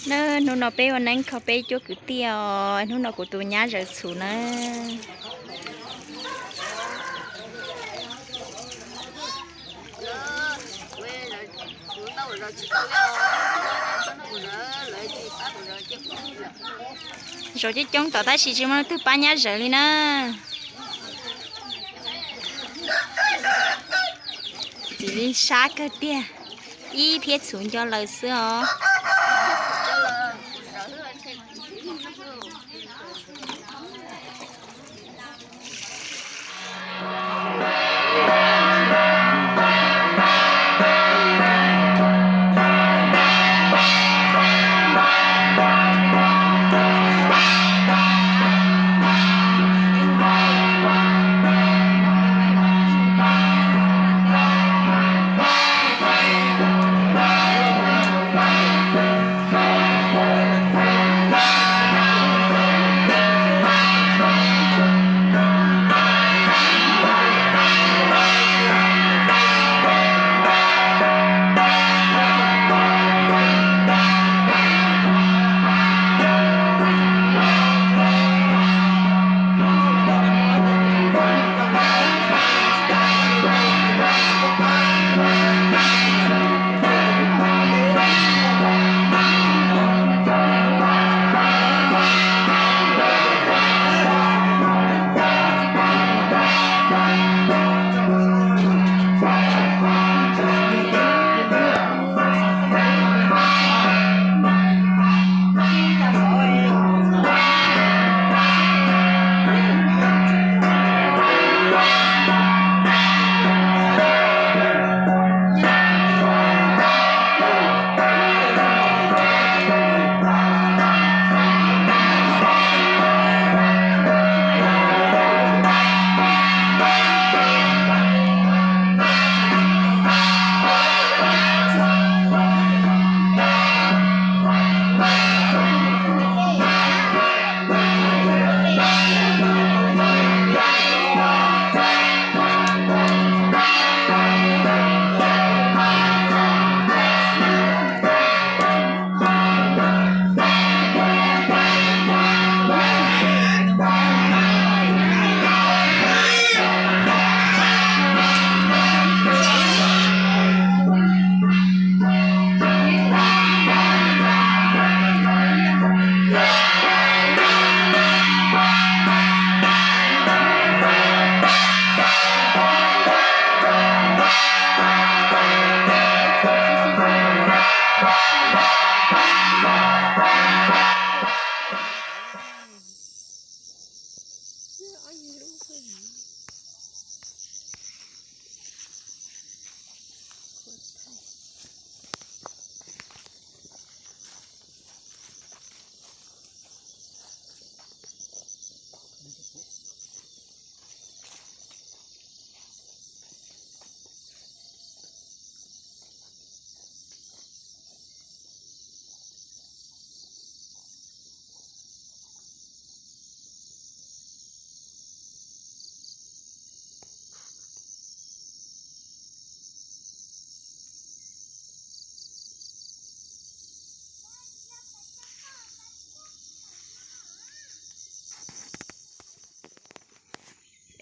Na, hnub no peb ua neeb kho peb cuab kwv tij os, hnub no kuv tus nyab zawv txhuv na. Zaum coob coob tom tab sis tsis muaj leej twg pab nyab zawv li na. Txiv li sab kawg tiag, ib thiab txhuv nco lawv xwb os.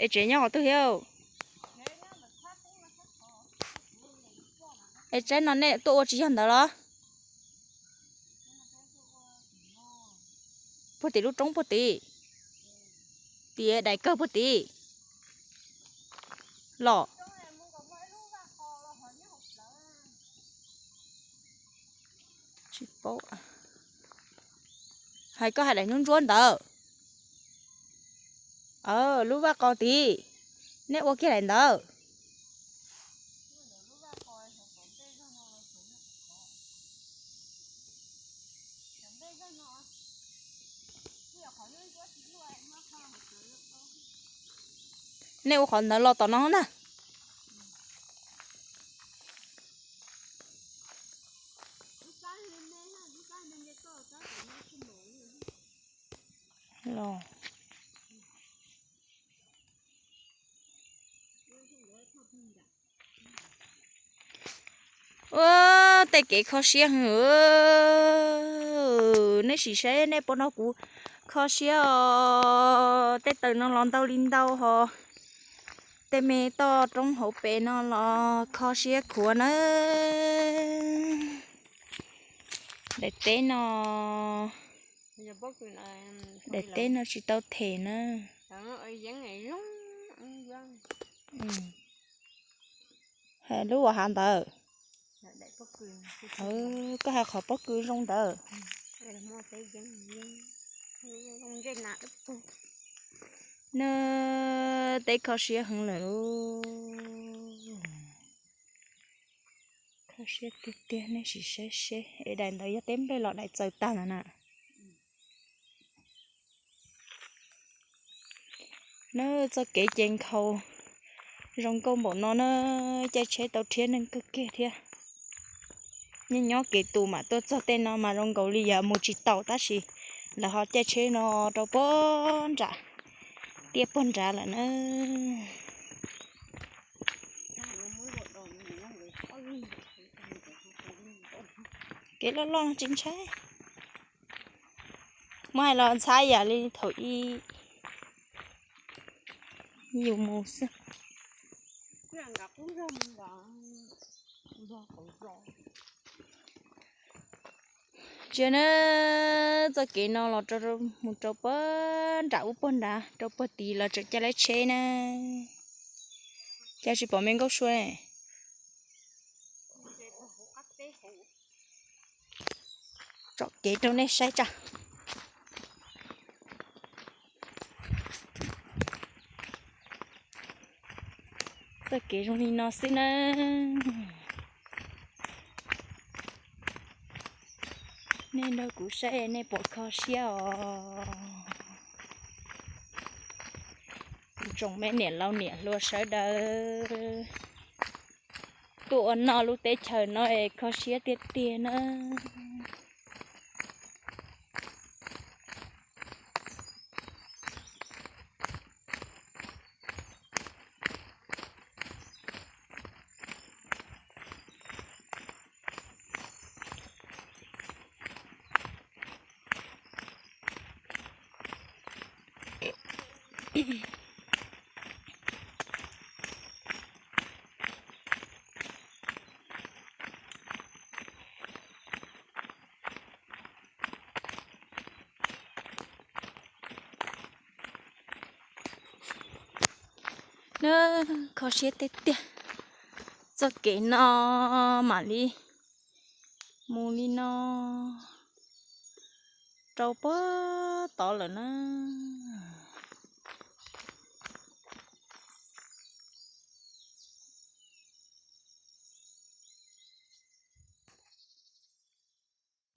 Es tsev nyob qhov twg thiab? Es tsaib no nej tuaj ua tsis yog ntawd los? Puag tim lub roob puag tim, tias daim kawg puag tim los. Tsis paub. Hais koj hais daim ntsuab ntsuab ntawd. Lub vaj qos tid, nej ua kiag daim ntawd. Nej ua qhov ntawd los tom no na. Los. Ua, tej kev kho siab heev. Nej sim saib nej puas nrog kuv kho siab os. Tej taws no los ntau li ntau hos, tej me toj roob hauv pes no los kho siab khuav na. Daim teb no, daim teb no tsis tau them na. Lub uas hav ntawd, koj hais qhov pob kws zoo ntawd. Nab, teb kho siab heev lawm lauj. Kho siab tiag tiag, nej sim saib seb es daim ntawd yog teb nplej los daim txaws tag ntawd na. Nab, txoj kev ces nkhaus zoo nkauj npaum no na, caij tsheb tau rhiab neeg kawg kiag thiab. Nyob nyob kev tus mam tuaj txog tej no mas zoo nkaus li yog mus tsis taus tab sis lawv ho caij tsheb no rau puag nram tiaj puag nrad lawm na. Kev loj loj tsis ntshai. Muab hais los ntxhab yam li thaum ub yus mus xwb. Ntsia na, txoj kev no los mus rau puag nram ub puag nrad, rau puag tid los tseem caij lawv tsheb na. Cas tsis pom me nkauj sua ne? Tsom kev rau nej saib tsa. Txoj kev zoo li no xwb na. Nej nrog kuv saib nej puas kho siab os. Tsoom me niam laus niam hluas sawv daws, tuaj ua noj lub teb chaws no es kho siab tiag tiag na. Nab, kho siab tiag tiag. Txoj kev no mam li mus li no rau puag tod lawm na.